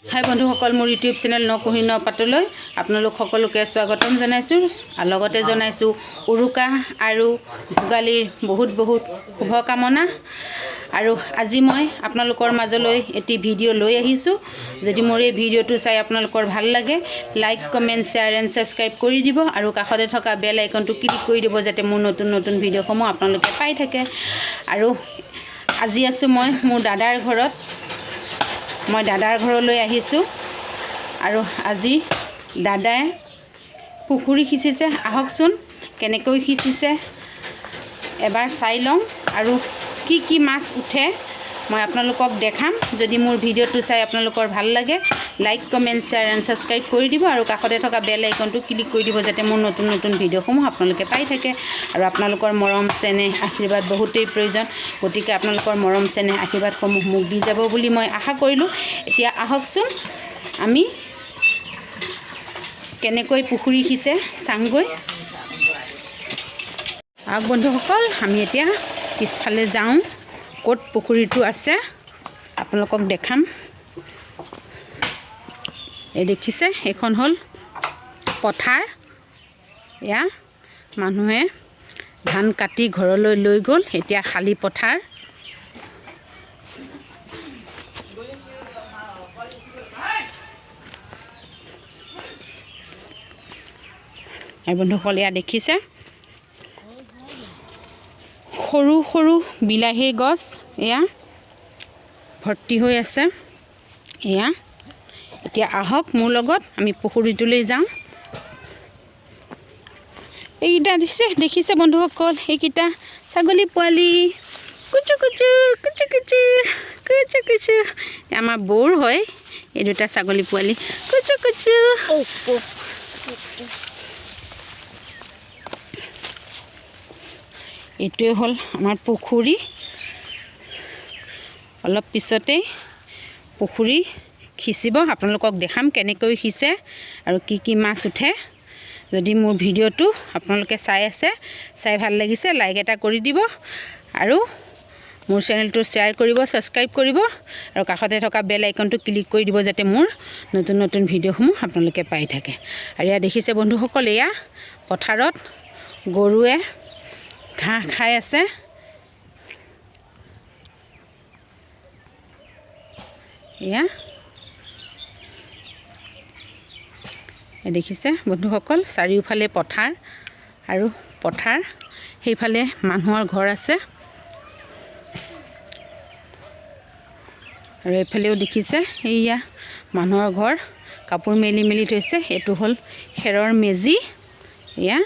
হাই বন্ধুসকল, মোৰ YouTube channel ন কুঁহি ন পাতলৈ আপোনালোক সকলোকে স্বাগতম জনাইছোঁ আৰু লগতে জনাইছোঁ উৰুকা আৰু ভোগালীৰ বহুত বহুত শুভকামনা। আৰু আজি মই আপোনালোকৰ মাজলৈ এটি ভিডিঅ' লৈ আহিছোঁ। যদি মোৰ এই ভিডিঅ'টো চাই আপোনালোকৰ ভাল লাগে, like, comment, share and subscribe কৰি দিব আৰু কাষতে থকা বেল আইকনটো ক্লিক কৰি দিব, যাতে মোৰ নতুন নতুন ভিডিঅ'সমূহ আপোনালোকে পাই থাকে। আৰু আজি আছোঁ মই মোৰ দাদাৰ ঘৰত। মই দাদাৰ ঘৰলৈ আহিছোঁ আৰু আজি দাদাই পুখুৰী সিঁচিছে। আহকচোন, কেনেকৈ সিঁচিছে এবাৰ চাই লওঁ আৰু কি কি মাছ উঠে মই আপোনালোকক দেখাম। যদি মোৰ ভিডিঅ'টো চাই আপোনালোকৰ ভাল লাগে, like, comment, share and subscribe কৰি দিব আৰু কাষতে থকা বেল আইকনটো ক্লিক কৰি দিব, যাতে মোৰ নতুন নতুন ভিডিঅ'সমূহ আপোনালোকে পাই থাকে। আৰু আপোনালোকৰ মৰম চেনেহ আশীৰ্বাদ বহুতেই প্ৰয়োজন, গতিকে আপোনালোকৰ মৰম চেনেহ আশীৰ্বাদসমূহ মোক দি যাব বুলি মই আশা কৰিলোঁ। এতিয়া আহকচোন, আমি কেনেকৈ পুখুৰী সিঁচে চাংগৈ। আহক বন্ধুসকল, আমি এতিয়া পিছফালে যাওঁ। ক'ত পুখুৰীটো আছে আপোনালোকক দেখাম। এই দেখিছে, এইখন হ'ল পথাৰ। এয়া মানুহে ধান কাটি ঘৰলৈ লৈ গ'ল, এতিয়া খালী পথাৰ। আৰু বন্ধুসকল, এয়া দেখিছে সৰু সৰু বিলাহীৰ গছ, এয়া ভৰ্তি হৈ আছে এয়া। এতিয়া আহক মোৰ লগত, আমি পুখুৰীটোলৈ যাওঁ। এইকেইটা দিছে, দেখিছে বন্ধুসকল, এইকেইটা ছাগলী পোৱালি। কুচু কুচু কুচু কুচু কুচু কুচু। আমাৰ বৌৰ হয় এই দুটা ছাগলী পোৱালি। কুচু কুচু। এইটোৱে হ'ল আমাৰ পুখুৰী। অলপ পিছতেই পুখুৰী সিঁচিব, আপোনালোকক দেখাম কেনেকৈ সিঁচে আৰু কি কি মাছ উঠে। যদি মোৰ ভিডিঅ'টো আপোনালোকে চাই আছে, চাই ভাল লাগিছে, লাইক এটা কৰি দিব আৰু মোৰ চেনেলটো শ্বেয়াৰ কৰিব, ছাবস্ক্ৰাইব কৰিব আৰু কাষতে থকা বেল আইকনটো ক্লিক কৰি দিব, যাতে মোৰ নতুন নতুন ভিডিঅ'সমূহ আপোনালোকে পাই থাকে। আৰু এয়া দেখিছে বন্ধুসকল, এয়া পথাৰত গৰুৱে ঘাঁহ খাই আছে। এয়া দেখিছে বন্ধুসকল, চাৰিওফালে পথাৰ আৰু পথাৰ, সেইফালে মানুহৰ ঘৰ আছে। আৰু এইফালেও দেখিছে, এইয়া মানুহৰ ঘৰ, কাপোৰ মেলি মেলি থৈছে। এইটো হ'ল খেৰৰ মেজি এয়া।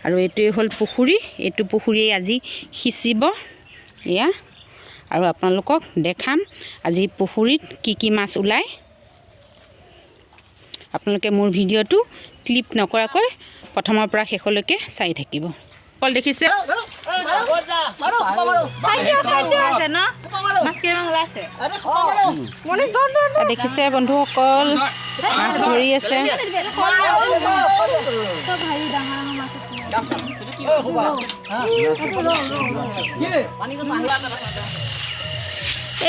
আৰু এইটোৱে হ'ল পুখুৰী। এইটো পুখুৰীয়ে আজি সিঁচিব এয়া। আৰু আপোনালোকক দেখাম আজি পুখুৰীত কি কি মাছ ওলায়। আপোনালোকে মোৰ ভিডিঅ'টো ক্লিপ নকৰাকৈ প্ৰথমৰ পৰা শেষলৈকে চাই থাকিব। অকল দেখিছে, দেখিছে বন্ধুসকল, মাছ ধৰি আছে।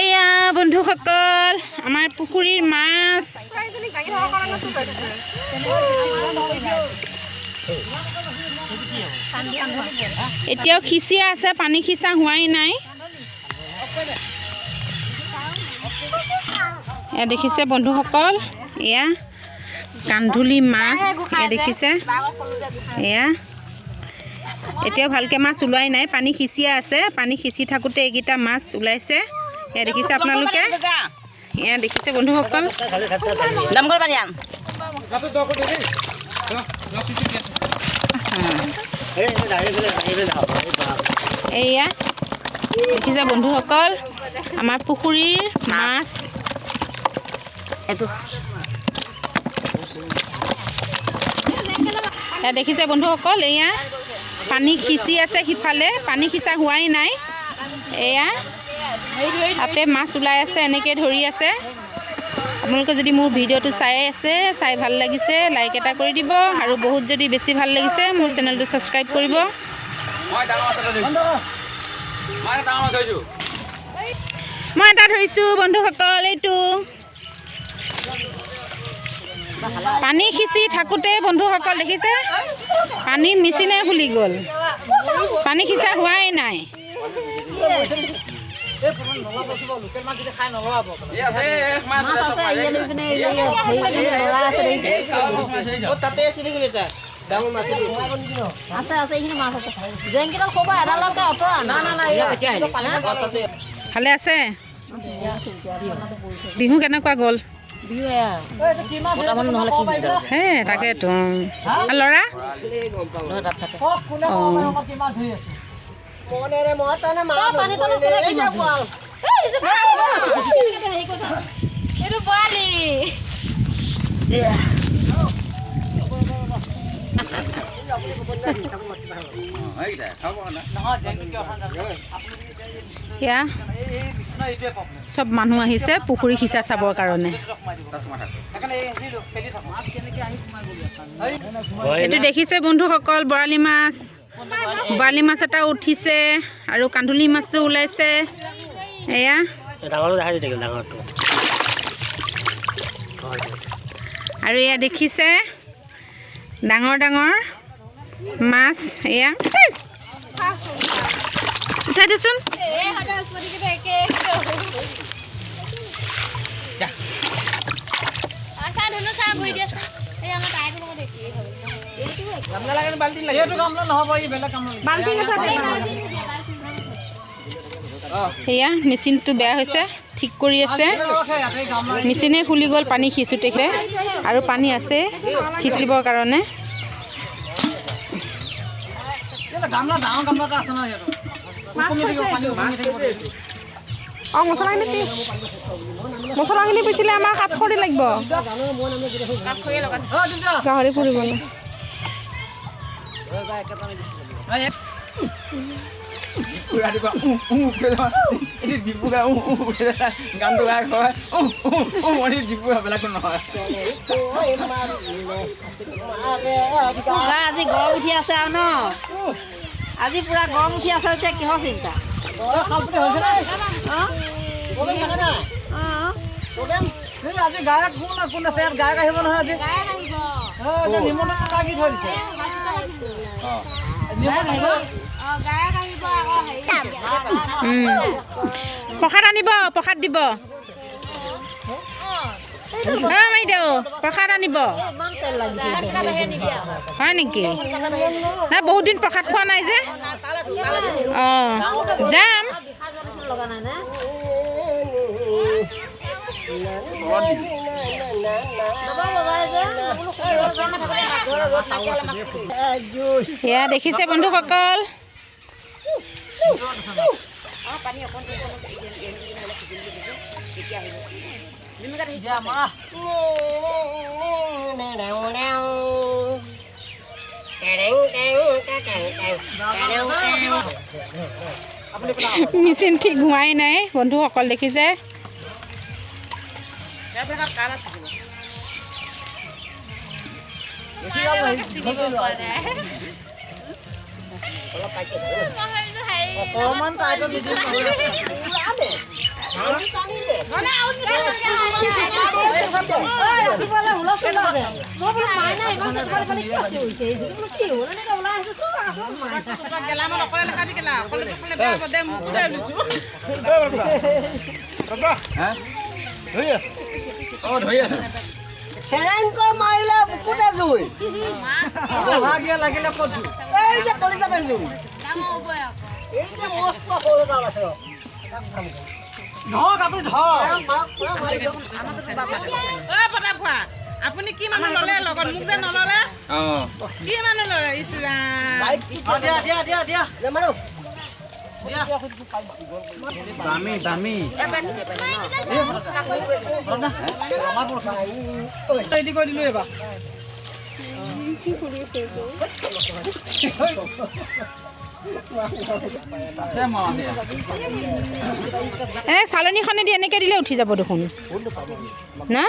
এয়া বন্ধুসকল, আমাৰ পুখুৰীৰ মাছ। এতিয়াও সিঁচিয়ে আছে, পানী সিঁচা হোৱাই নাই। এয়া দেখিছে বন্ধুসকল, এয়া কান্ধুলি মাছ। এয়া দেখিছে, এয়া এতিয়াও ভালকৈ মাছ ওলোৱাই নাই, পানী সিঁচিয়ে আছে। পানী সিঁচি থাকোঁতে এইকেইটা মাছ ওলাইছে। এয়া দেখিছে আপোনালোকে, এয়া দেখিছে বন্ধুসকল। এয়া দেখিছে বন্ধুসকল, আমাৰ পুখুৰীৰ মাছ। এইটো এয়া দেখিছে বন্ধুসকল, এয়া পানী সিঁচি আছে, সিফালে পানী সিঁচা হোৱাই নাই। এয়া তাতে মাছ ওলাই আছে, এনেকৈ ধৰি আছে। আপোনালোকে যদি মোৰ ভিডিঅ'টো চাই আছে, চাই ভাল লাগিছে, লাইক এটা কৰি দিব আৰু বহুত যদি বেছি ভাল লাগিছে মোৰ চেনেলটো ছাবস্ক্ৰাইব কৰিব। মই এটা ধৰিছোঁ বন্ধুসকল, এইটো। পানী সিঁচি থাকোঁতে বন্ধুসকল দেখিছে পানী মেচিনে খুলি গ'ল, পানী সিঁচা হোৱাই নাই। ভালে আছে? বিহু কেনেকুৱা গ'ল? হে তাকেতো। ল'ৰা এয়া চব মানুহ আহিছে পুখুৰী সিঁচা চাবৰ কাৰণে। এইটো দেখিছে বন্ধুসকল, বৰালি মাছ, বৰালি মাছ এটা উঠিছে আৰু কান্ধুলি মাছো ওলাইছে। এয়া আৰু এয়া দেখিছে ডাঙৰ ডাঙৰ মাছ। এয়া উঠাই দেচোন। এয়া মেচিনটো বেয়া হৈছে, ঠিক কৰি আছে। মেচিনে খুলি গ'ল পানী সিঁচোতে, আৰু পানী আছে সিঁচিবৰ কাৰণে। মছলাখিনি পিচিলে আমাৰ কাঠখৰি লাগিব, গাহৰি পুৰিবলৈ। আজি গৰম উঠি আছে আৰু ন, আজি পুৰা গৰম উঠি আছে, এতিয়া কিহৰ চিন্তা? আজি গায়ক কোন কোন আছে? ইয়াত গায়ক আহিব নহয় আজি। নিমন্ত্ৰণ লাগি থৈ দিছে। প্ৰসাদ আনিব, প্ৰসাদ দিব। বাইদেউ প্ৰসাদ আনিব হয় নেকি? নাই, বহুত দিন প্ৰসাদ খোৱা নাই যে। অঁ যাম। এয়া দেখিছে বন্ধুসকল, মেচিন ঠিক হোৱাই নাই বন্ধুসকল দেখিছে। আপুনি কি মানুহ ল'লে লগত, মোক যে নল'লে? কি মানুহ ল'লে? ইছ ৰাম। এনে চালনীখনেদি এনেকৈ দিলে উঠি যাব দেখোন না?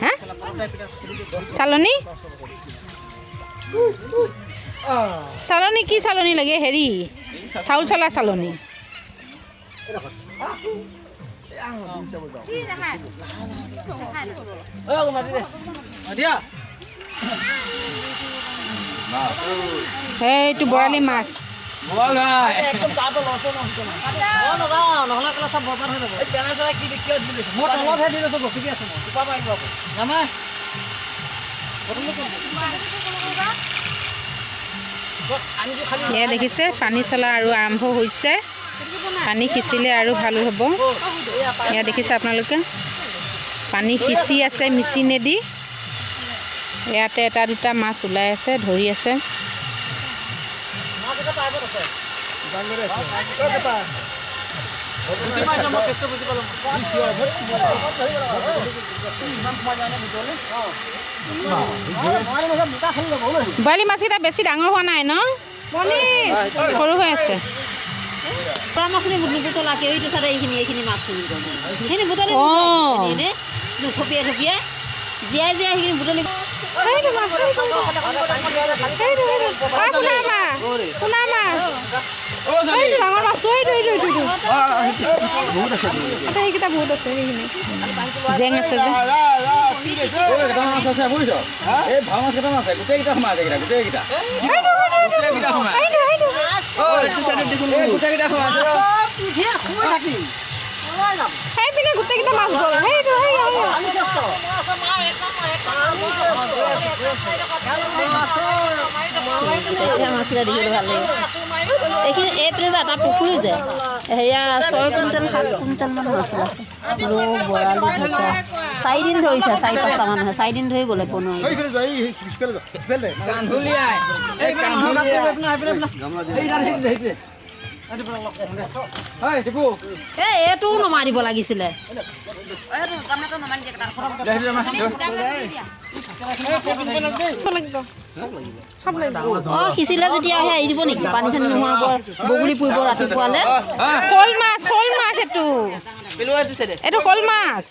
হা চালনী, চালনী কি চালনী লাগে? হেৰি চাউল চলা চালনী। সেইটো বৰালি মাছ। এয়া দেখিছে পানী চলা আৰু আৰম্ভ হৈছে। পানী সিঁচিলে আৰু ভাল হ'ব। এয়া দেখিছে আপোনালোকে পানী সিঁচি আছে মেচিনেদি। ইয়াতে এটা দুটা মাছ ওলাই আছে, ধৰি আছে। বৰালি মাছকেইটা বেছি ডাঙৰ হোৱা নাই ন, সৰু হৈ আছে। জেং আছে যে গোটেইকেইটা মাছ গ'ল। সেইটো মাছকেইটা দেখিবলৈ ভাল লাগিব। এইখিনি এইপিনে যে এটা পুখুৰী যে সেয়া 6 কুইণ্টেল 7 কুইণ্টেলমান মাছ ওলাইছে। ৰৌ বৰালি ঢেকা 4 দিন ধৰিছে, 4-5টা মানুহে 4 দিন ধৰি গ'লে বনোৱা। এইটোও নমাই দিব লাগিছিলে। অ সিঁচিলে যেতিয়া হেৰি দিব নেকি, পানী চানী নোহোৱাব, বগলী পুৰিব ৰাতিপুৱালে। শ'ল মাছ, শ'ল মাছ, এইটো এইটো শ'ল মাছ।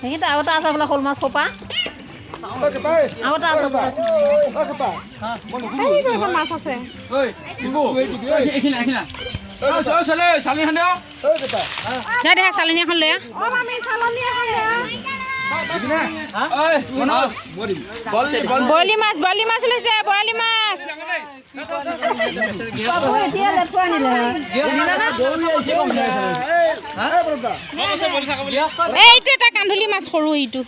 সেইকেইটা আৰু এটা আছে বোলে শ'ল মাছ খোপা, আৰু এটা আছে। মাছ আছে। দেখা চালনী এখন লৈ আহ। বৰালি মাছ, বৰালি মাছ ওলাইছে, বৰালি মাছ। এইটো এটা কান্ধুলি মাছ সৰু, এইটো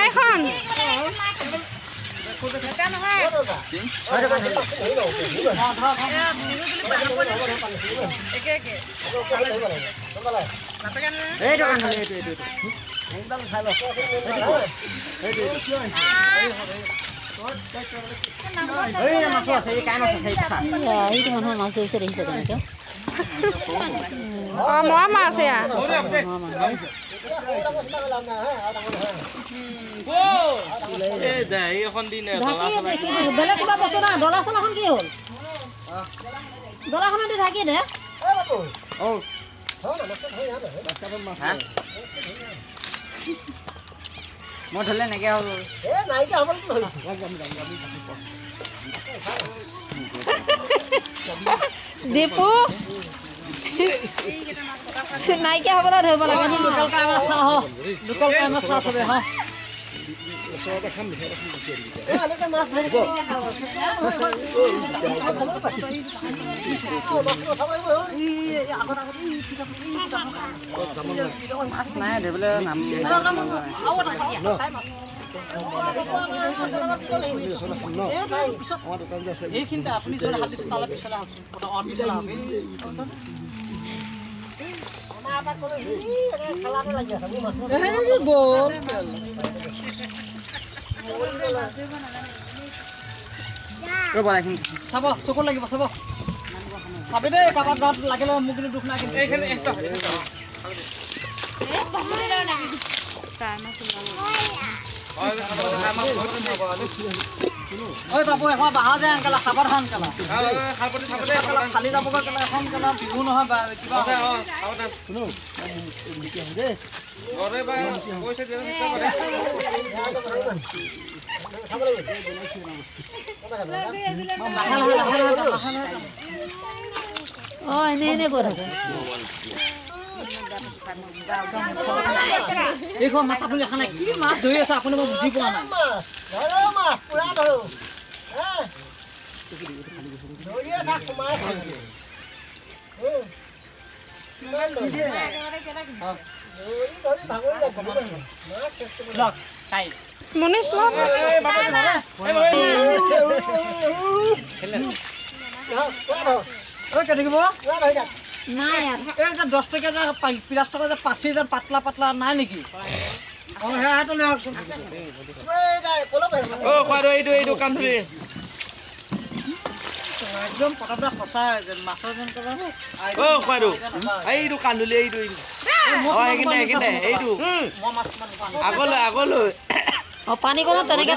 এইখন এইটো মানুহে মাছ ধৰিছে দেখিছে কেনেকে। মোৱা মাছ এয়া। বেলেগ কিবা বস্তু নাই। ডলা চলাখন কি হ'ল? ডলাখনত ঢাকি দে। মই ধৰিলে নাইকিয়া হ'ল। দীপু নাইকিয়া হ'বলৈ ধৰিব লাগে। চাব চকুত লাগিব, চাব চাবি দেই, কাৰোবাৰ গাত লাগিলে মোৰ কিন্তু দুখ নাই। কিন্তু ঐ বাবু এখন বাঁহৰ যায় আনকালা সাৱধান কেলা ফালি যাবগৈ কেলা এখন কেলা বিহু নহয় বা কিবা। অঁ এনেই এনেই গৈ থাকে। এইখন মাছ আপুনি দেখা নাই কি মাছ ধৰি আছে আপুনি মই বুজি পোৱা নাই। নাই এই যে 10 টকীয়া যে 50 টকা যে পাচি যে পাতলা পাতলা নাই নেকি? অঁ সেয়া লৈ আহকচোন। একদম কথাটো সঁচা মাছৰ যেন অঁ পানীকণত তেনেকৈ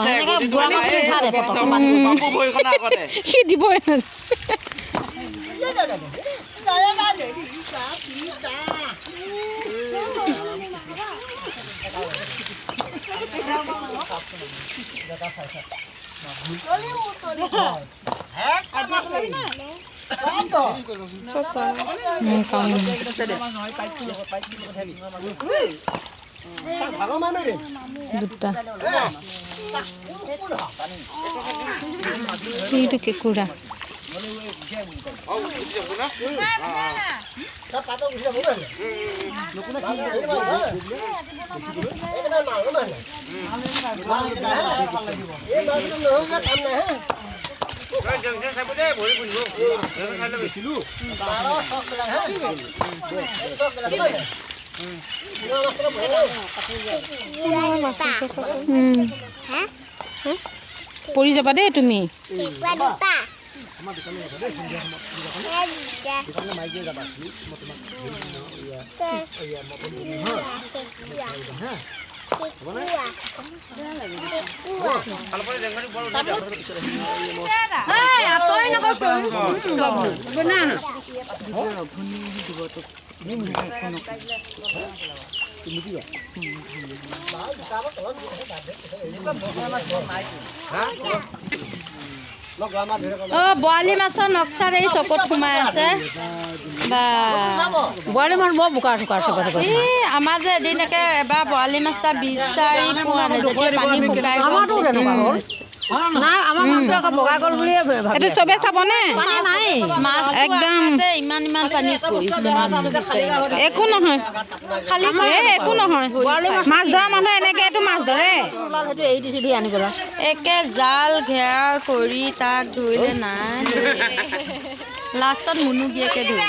তেনেকৈ বুঢ়া মাছটো উঠা দে পটককৈ। সি দিবই। দুটা এইটো কেঁকুৰা। পৰি যাবা দেই তুমি। অ বৰালি মাছৰ নক্সাত এই চকত সোমাই আছে বা বৰালি মাছ বৰ বোকা চোকা চোকা। এই আমাৰ যে এদিন একে এবাৰ বৰালি মাছ এটা বিচাৰি পোৱা নাই যেতিয়া পানী শুকাই গ'ল। আমাৰতো তেনেকুৱা হ'ল নাই, আমাৰ মাছটো আকৌ বগা গ'ল বুলিয়ে ভাবি এইটো চবে চাবনে? পানী নাই মাছ একদম ইমান ইমান পানী পৰিছে মাছটো বিচাৰি। একো নহয় খালি এই একো নহয়। মাছ ধৰা মানুহে এনেকৈ এইটো মাছ ধৰে। ওলাল সেইটো এৰি দিছিলোঁ আনিবলৈ। একে জাল ঘেৰা কৰি তাক ধৰিলে নাই, লাষ্টত মুনুগীয়েকে ধৰিলে।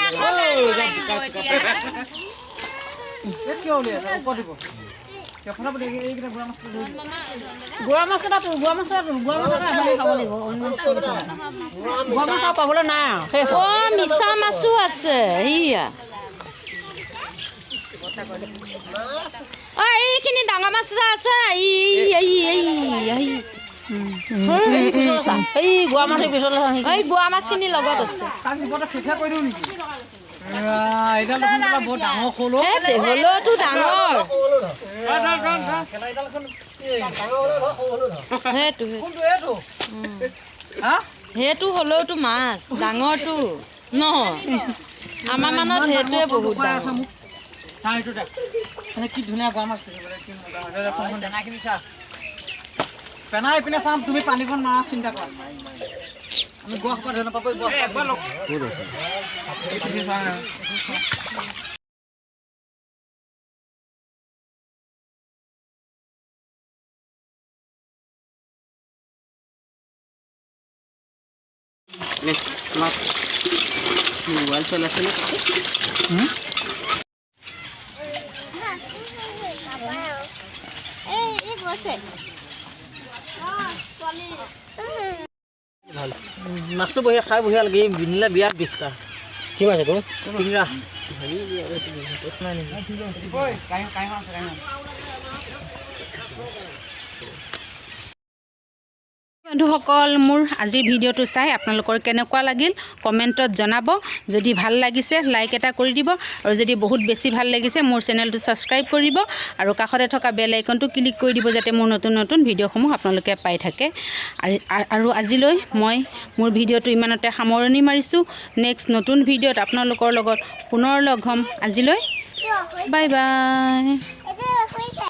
গুড়া মাছ কেইটা গুড়া মাছ গুড়া মাছ এটা খাব লাগিব। অন্য মাছ গুড়া মাছ আৰু পাবলৈ নাই আৰু শেষ। অ মিছা মাছো আছে এইয়া। অ এইখিনি ডাঙৰ মাছ এটা আছে এই এই এই এই এই গুড়া মাছৰ পিছলৈ এই গুড়া মাছখিনি লগত আছে। হ'লেওতো ডাঙৰ সেইটো সেইটো হ'লেওতো মাছ ডাঙৰটো ন আমাৰ মানত সেইটোৱে বহুত ডাঙৰ। কি ধুনীয়া গুড়া মাছ পেনাই এইপিনে চাম, তুমি পানীখন না চিন্তা কৰা। আমি গোৱা সোপা ধৰি নাপাব। মোবাইল চলাইছে নে? মাছটো বঢ়িয়া খাই বঢ়িয়া লাগে। বিনিলা বিৰাট বিষ তাৰ। কি মাছ এইটো? বিনিলা। বন্ধুসকল, মোৰ আজিৰ ভিডিঅ'টো চাই আপোনালোকৰ কেনেকুৱা লাগিল কমেণ্টত জনাব। যদি ভাল লাগিছে লাইক এটা কৰি দিব আৰু যদি বহুত বেছি ভাল লাগিছে মোৰ চেনেলটো ছাবস্ক্ৰাইব কৰিব আৰু কাষতে থকা বেল আইকনটো ক্লিক কৰি দিব, যাতে মোৰ নতুন নতুন ভিডিঅ'সমূহ আপোনালোকে পাই থাকে। আৰু আজিলৈ মই মোৰ ভিডিঅ'টো ইমানতে সামৰণি মাৰিছোঁ। নেক্সট নতুন ভিডিঅ'ত আপোনালোকৰ লগত পুনৰ লগ হ'ম। আজিলৈ বাই বাই।